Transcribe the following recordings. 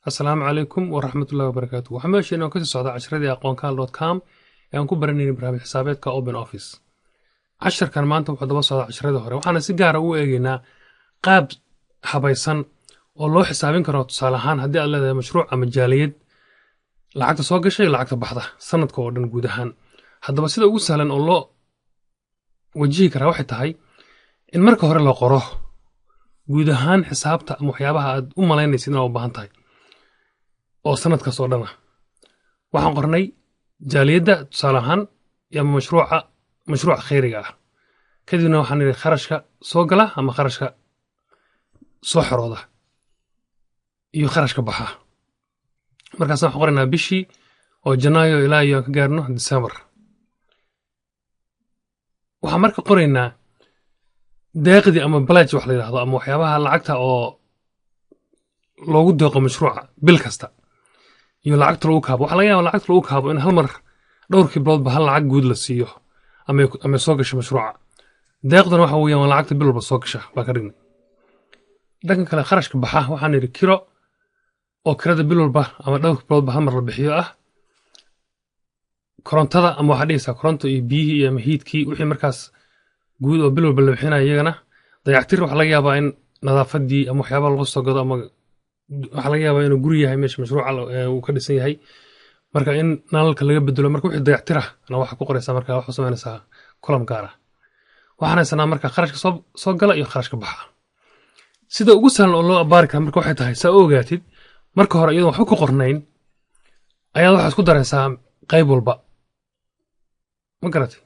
Asalaamu calaykum waraxmatullahi wabarakaatu. Waxaa meesha inoo kasii socda casharadii aqoonkaal.com ee aan ku baranaynay barnaamij xisaabeedka Open Office. Casharkan maanta wuxuu daba socdaa casharadii hore, waxaana si gaara u eegaynaa qaab habaysan oo loo xisaabin karo. Tusaale ahaan, haddii aad leedahay mashruuc ama jaaliyad, lacagta soo gasha iyo lacagta baxda sanadka oo dhan guud ahaan. Haddaba, sida ugu sahlan oo loo wajihi karaa waxay tahay in marka hore la qoro guud ahaan xisaabta ama waxyaabaha aad u malaynaysid inaad u baahan tahay oo sanadkaas oo dhan ah. Waxaan qornay jaaliyadda, tusaale ahaan, ama mashruuca khayriga ah. Kadibna waxaan nidhi kharashka soo gala ama kharashka soo xorooda iyo kharashka baxa. Markaasna waxaan qoraynaa bishii oo Janaayo ilaa iyo aan ka gaarno December. Waxaan marka qoraynaa deeqdii ama pledge wax la yidhahdo ama waxyaabaha lacagta oo loogu deeqo mashruuca bil kasta iyo lacagta lagu kaabo. Waxaa laga yaaba lacagta lagu kaabo in hal mar dhowrkii biloodba hal lacag guud la siiyo ama soo gasho mashruuca. Deeqduna waxa weeyaan waa lacagta bil walba soo gasha baa ka dhignay. Dhanka kale, kharashka baxa waxaan idhi kiro, oo kirada bil walba ama dhowrkii biloodba hal mar la bixiyo ah. Korontada ama waxaa dhigaysaa koronto iyo biyihii iyo ama heatkii, wixii markaas guud oo bil walba la bixinayo iyagana. Dayactir waxaa laga yaabaa in nadaafadii ama waxyaabaha lagu soo gado, ama waxaa laga yaabaa inuu guri yahay meesha mashruuca uu ka dhisan yahay, marka in nalalka laga bedelo. Marka wixii dayactir ah na waxaa ku qoraysaa, marka waxaa samaynaysaa column gaar ah. Waxaan haysanaa marka kharashka soo gala iyo kharashka baxa. Sida ugu sahlan oo loo abaari kara marka waxay tahay, saa u ogaatid, marka hore iyadoon waxba ku qornayn ayaad waxaad ku daraysaa qayb walba, ma garatay?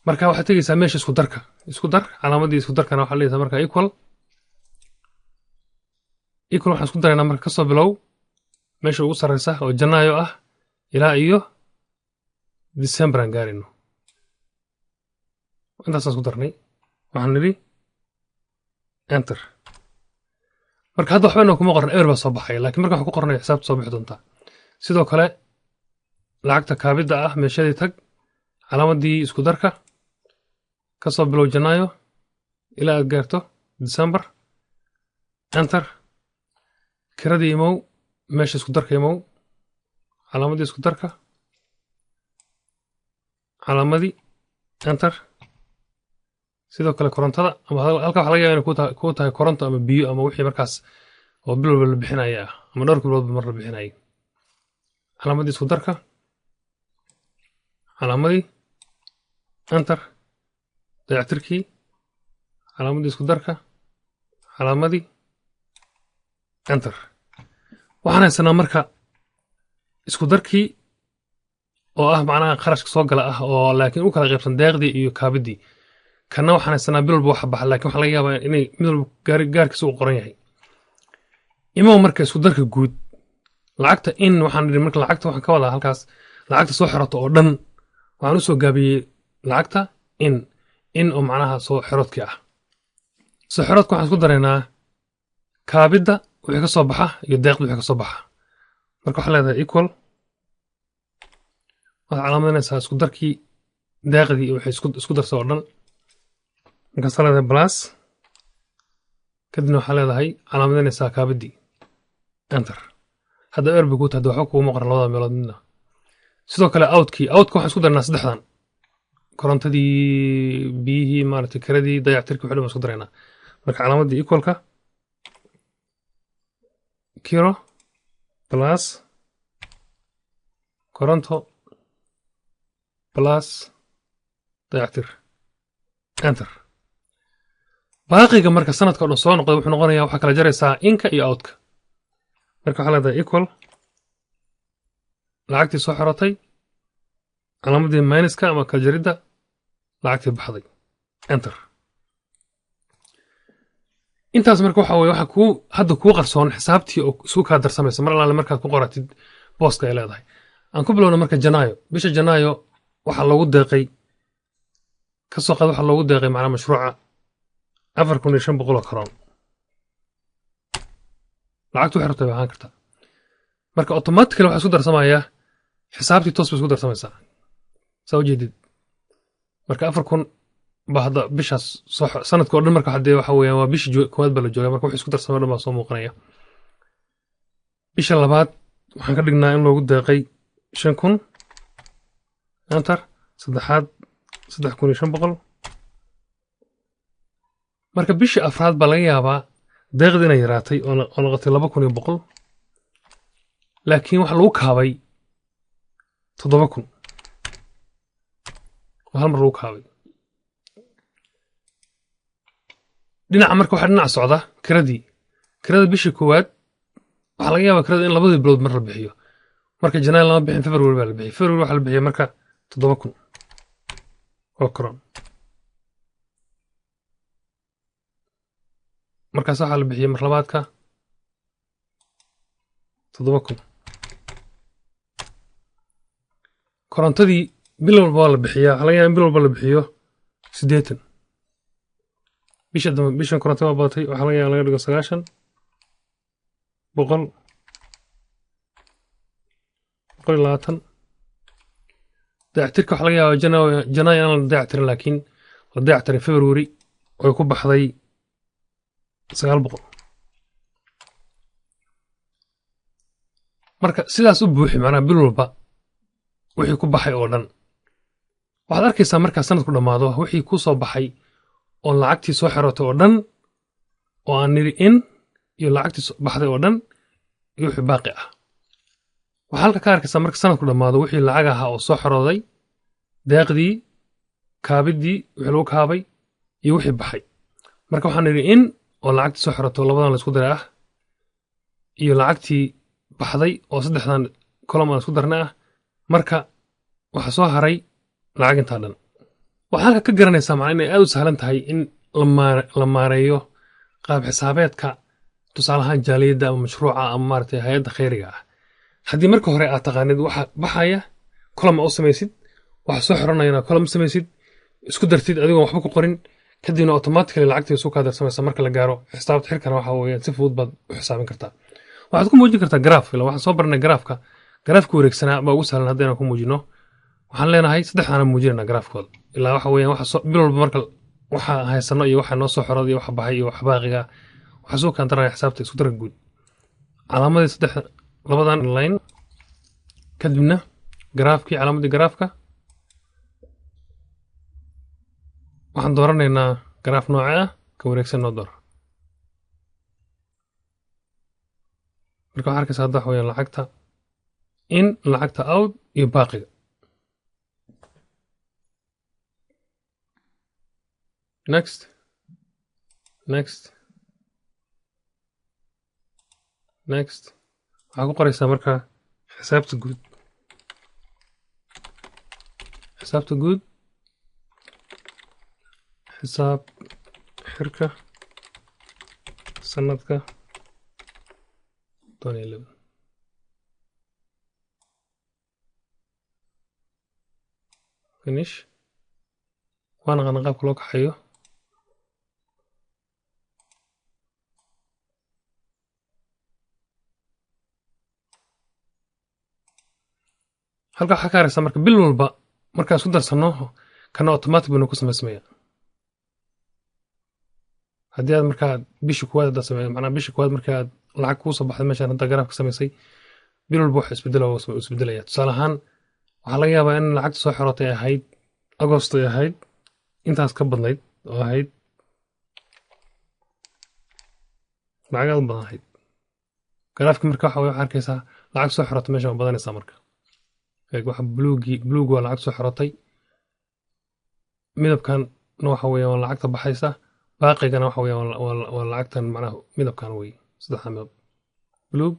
Marka waxaad tegeysaa meesha isku darka, isku dar, calaamadii isku darkana waxaa leedahay marka equal. Equal, waxaan isku daraynaa marka kasoo bilow meesha ugu sarreysa oo Janaayo ah ilaa iyo December aan gaarayno. Intaasaan isku darnay. Waxaan nidhi enter. Marka hadda waxba inoo kuma qoran, eber baa soo baxaya, laakiin marka waxaan ku qornay xisaabta soo bixi doontaa. Sidoo kale lacagta kaabidda ah, meeshadii tag, calaamadii isku darka, ka soo bilow Janaayo ilaa aad gaarto December, enter. Kiradii imow, meesha isku darka imow, calaamadii isku darka, calaamadii enter. Sidoo kale korontada, ama halka waxa laga yaaba inay kuu tahay koronto ama biyo ama wixii markaas oo bil walba la bixinaya ah ama dhowr biloodba mar la bixinaya. Calaamadii isku darka, calaamadii enter. Dayactirkii, calaamadii isku darka, calaamadii enter. Waxaan haysanaa marka isku darkii oo ah macnaha kharashka soo gala ah oo laakiin u kala qaybsan deeqdii iyo kaabiddii. Kanna waxaan haysanaa bil walba waxa baxa, laakiin waxaa laga yaabaa inay mid walba gaarkiisa u qoran yahay. Imow marka isku darka guud, lacagta in waxaan idhi. Marka lacagta waxaan ka wadaa halkaas lacagta soo xirato oo dhan. Waxaan u soo gaabiyey lacagta in oo macnaha soo xiroodkii ah. Soo xiroodka waxaan isku daraynaa kaabidda wixii ka soo baxa iyo deeqda wixii ka soo baxa. Marka waxaa leedahay equal, waxaad calaamadinaysaa isku darkii deeqdii iyo wixii isku darsa oo dhan. Markaasaa leedahay plus, kadibna waxaa leedahay calaamadinaysaa kaabiddii, enter. Hadda eber bay kuu tahay, waxba kuguma qoran labada meelood midna. Sidoo kale outkii, outka waxaan isku darnaa saddexdan: korontadii, biyihii, maaragtay, kiradii, dayactirkii, wixii dhan baan isku daraynaa. Marka calaamadii equalka, kiro plus koronto plus dayactir, enter. Baaqiga marka sanadka o dhan soo noqday wuxuu noqonayaa, waxaa kala jaraysaa inka iyo outka. Marka waxaa leedahay equal, lacagtii soo xirotay, calaamadii minuska ama kala jaridda, lacagtii baxday, enter. Intaas marka waxa weye waxa kuu hadda kuu qarsoon xisaabtii oo isku kaa darsamaysa mar allaale markaad ku qoratid booska ay leedahay. Aan ku bilowna marka Janaayo. Bisha Janaayo waxaa loogu deeqay, ka soo qaad, waxaa loogu deeqay macnaa mashruuca 4,500 oo karoon. Lacagtu waxay rabtay bay ahaan kartaa. Marka automatically waxaa isku darsamaya xisaabtii, toos bay isku darsamaysaa, saa ujeedid. Marka 4,000 baa hadda bishaas soo, sanadka oo dhan. Marka haddee waxa weeyaan waa bishii koowaad baa la joogaa, marka wixii isku darsamay o dhan baa soo muuqanaya. Bisha labaad waxaan ka dhignaa in loogu deeqay 5,000, enter. Saddexaad 3,500. Marka bishii afraad baa laga yaabaa deeqdii inay yaraatay oo noqotay 2,100, laakiin waxa lagu kaabay 7,000 oo hal mar lagu kaabay. Dhinaca marka waxaa dhinac socda kiradii. Kirada bishii koowaad waxaa laga yaabaa kirada in labadii bilood mar la bixiyo. Marka Janaayo lama bixin, February baa la bixiyay. February waxaa la bixiyay marka 7,000 oo kron. Markaas waxaa la bixiyey mar labaadka 7,000. Korontadii bil walba waa la bixiyaa. Waxaa laga yaabaa in bil walba la bixiyo 80. Bisha dambe, bishan koronto waa badatay, waxaa laga yaabaa laga dhigo 90, 100, 120. Dayactirka waxaa laga yaabaa Janaayo aan la dayactirin, laakiin la dayactiray February oo ku baxday 900. Marka sidaas u buuxi, macnaha bil walba wixii ku baxay oo dhan. Waxaad arkaysaa markaa sanadku dhammaado wixii ku soo baxay oo lacagtii soo xirotay oo dhan oo aan nidhi in iyo lacagtii baxday oo dhan iyo wixii baaqi ah. Waxaa halka ka arkaysaa marka sanadku dhammaado wixii lacag ahaa oo soo xirooday, deeqdii, kaabiddii, wixii lagu kaabay iyo wixii baxay. Marka waxaan nidhi in oo lacagtii soo xirotay oo labadan la isku daray ah iyo lacagtii baxday oo saddexdan column aan isku darnay ah. Marka waxaa soo haray lacag intaa dhan. Waxaa halka ka garanaysaa macnaa inay aad u sahlan tahay in la maareeyo qaab xisaabeedka, tusaale ahaan jaaliyadda ama mashruuca ama maaragtay hay-adda khayriga ah. Haddii marka hore aad taqaanid waxa baxaya, column u samaysid, waxa soo xiranayana column u samaysid, isku dartid adigoon waxba ku qorin, kadibna automatically lacagtii isu kaa darsamaysa. Marka la gaaro xisaabta xirkana waxa weeyaan si fudud baad u xisaabin kartaa. Waxaad ku muujin kartaa graph. Ila waxaan soo baranay graafka. Graafka wareegsanaa baa ugu sahlan haddii aan ku muujino. Waxaan leenahay saddexdaana muujinayna graafkooda. Ilaa waxa weeyaan waxa bil walba marka waxa haysano iyo waxa noo soo xorooday iyo waxa baxay iyo waxa baaqiga waxaa soo kaantaraya xisaabta isku darka guud. Calaamadii saddex labadan line, kadibna graafkii, calaamadii graafka waxaan dooranaynaa graaf noocee ah, ka wareegsan noo door. Marka waxaa arkaysaa hadda waxa weeyaan lacagta in, lacagta out iyo baaqiga. Next, next, next. Waxaa ku qoraysaa marka xisaabta guud, xisaabta guud, xisaab xirka sanadka 2011. Finish. Waan aqaana qaabka loo kaxeeyo. Halka waxaa ka aragsaa marka bil walba markaan isku darsano kana automatic buu ku samaysmaya. Haddii aad markaa bisha koowaad haddaad samey, macnaha bisha koowaad marka aad lacag kuu soo baxday meeshaan hadda garaafka samaysay, bil walba wax isbedela oo isbedelaya. Tusaale ahaan waxaa laga yaabaa in lacagta soo xirotay ahayd Agosto ay ahayd intaas ka badnayd oo ahayd lacag aad u badan ahayd. Garaafka marka waxa waxaa arkaysaa lacag soo xirotay meesha waa badanaysaa. Marka eeg waxa buluugii, buluug waa lacag soo xirotay, midabkan waxa weeyaan waa lacagta baxaysa, baaqigana waxa weeyaan waa lacagtan, macnaha midabkan wey, saddexda midab, buluug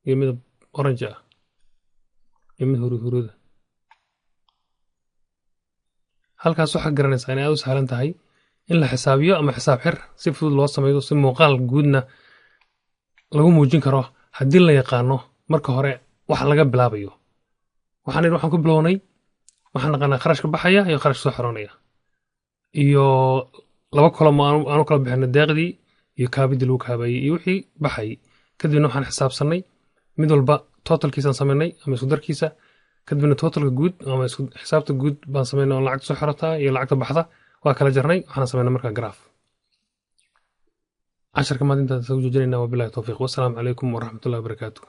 iyo midab orange ah iyo mid huruud huruuda. Halkaas waxaa garanaysaa inay aad u sahlan tahay in la xisaabiyo ama xisaab xir si fudud loo sameeyo, si muuqaal guudna lagu muujin karo haddii la yaqaano marka hore waxa laga bilaabayo. Waxaan idhi waxaan ku bilownay waxaan naqaanaa kharashka baxaya iyo kharashka soo xiroonaya iyo laba column oo aan u kala bixinay deeqdii iyo kaabiddii lagu kaabayey iyo wixii baxayay. Kadibna waxaan xisaabsanay mid walba totalkiisaan samaynay ama isku darkiisa, kadibna totalka guud ama isku xisaabta guud baan samaynay oo lacagta soo xirotaa iyo lacagta baxda waa kala jarnay, waxaan samaynay markaa graph. Casharka maanta intaan isagu joojinaynaa. Wabillahi towfiiq, wassalaamu calaykum waraxmatullahi wabarakaatuh.